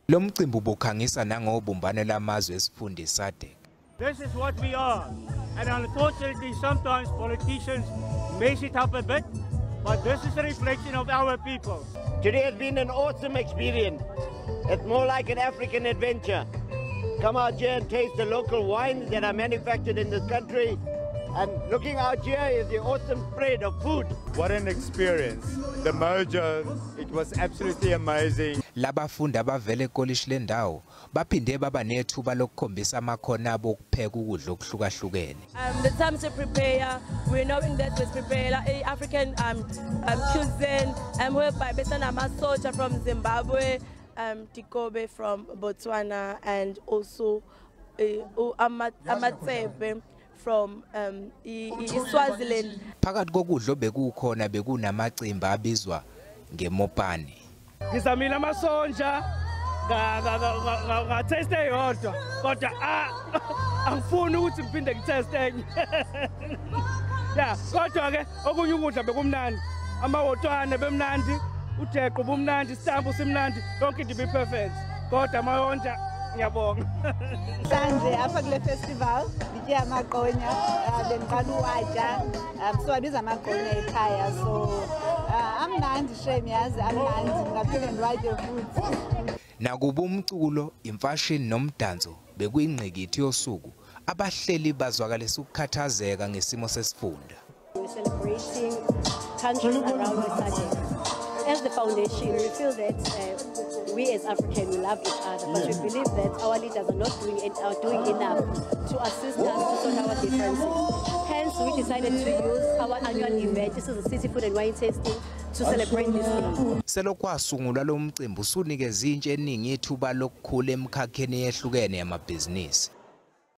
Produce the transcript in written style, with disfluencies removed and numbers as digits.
Lo mcimbi ubukhangisa nangobumbano lamazwe esifunda iSADC. This is what we are. And unfortunately, sometimes politicians mess it up a bit, but this is a reflection of our people. Today has been an awesome experience. It's more like an African adventure. Come out here and taste the local wines that are manufactured in this country. And looking out here is the awesome spread of food. What an experience. The mojo, it was absolutely amazing. Labafundi abavele ekolishi lendawo baphinde baba nethuba lokukhombisa amakhono abo okupheka ukudla okuhlukahlukene. The time to prepare, we're knowing that we prepare African cuisine, and whereby Besana Masocha from Zimbabwe, Tikobe from Botswana, and also Amatsepe from Swaziland. Phakathi kokudla bekukhona bekunamacimbi abizwa ngemopane. Ngizamile amasonja nga-taste eyodwa kodwa angifuni ukuthi ngiphinde ngitheste enye. Ya, kodwa ke okunye ukudla bekumnandi, amawotwane bemnandi, ujeqo bumnandi, isitambu simnandi, yonke into ibi-perfect. Kodwa amayonja ngiyabonga. Namhlanje apha kule festival nditye amaqonya, bendiqala uwatya, siwabiza amaqonya ekhaya, so amnandi shame, yazi amnandi, ndingaphinde ndiwatye futhi. Nakuba umculo, imfashini nomdanso bekuyingqikithi yosuku, abahleli bazwakalisa ukukhathazeka ngesimo sesifunda. We're celebrating countries around the SADC. As the foundation, we feel that we as Africans, we love each other, but we believe that our leaders are not doing enough to assist us to sort our differences. Hence, we decided to use our annual event, this is the City Food and Wine Tasting, to celebrate this day. Selokhu wasungulwa lo mcimbi usunikeza intsha eningi ithuba lokukhula emikhakheni eyehlukene yamabhizinisi.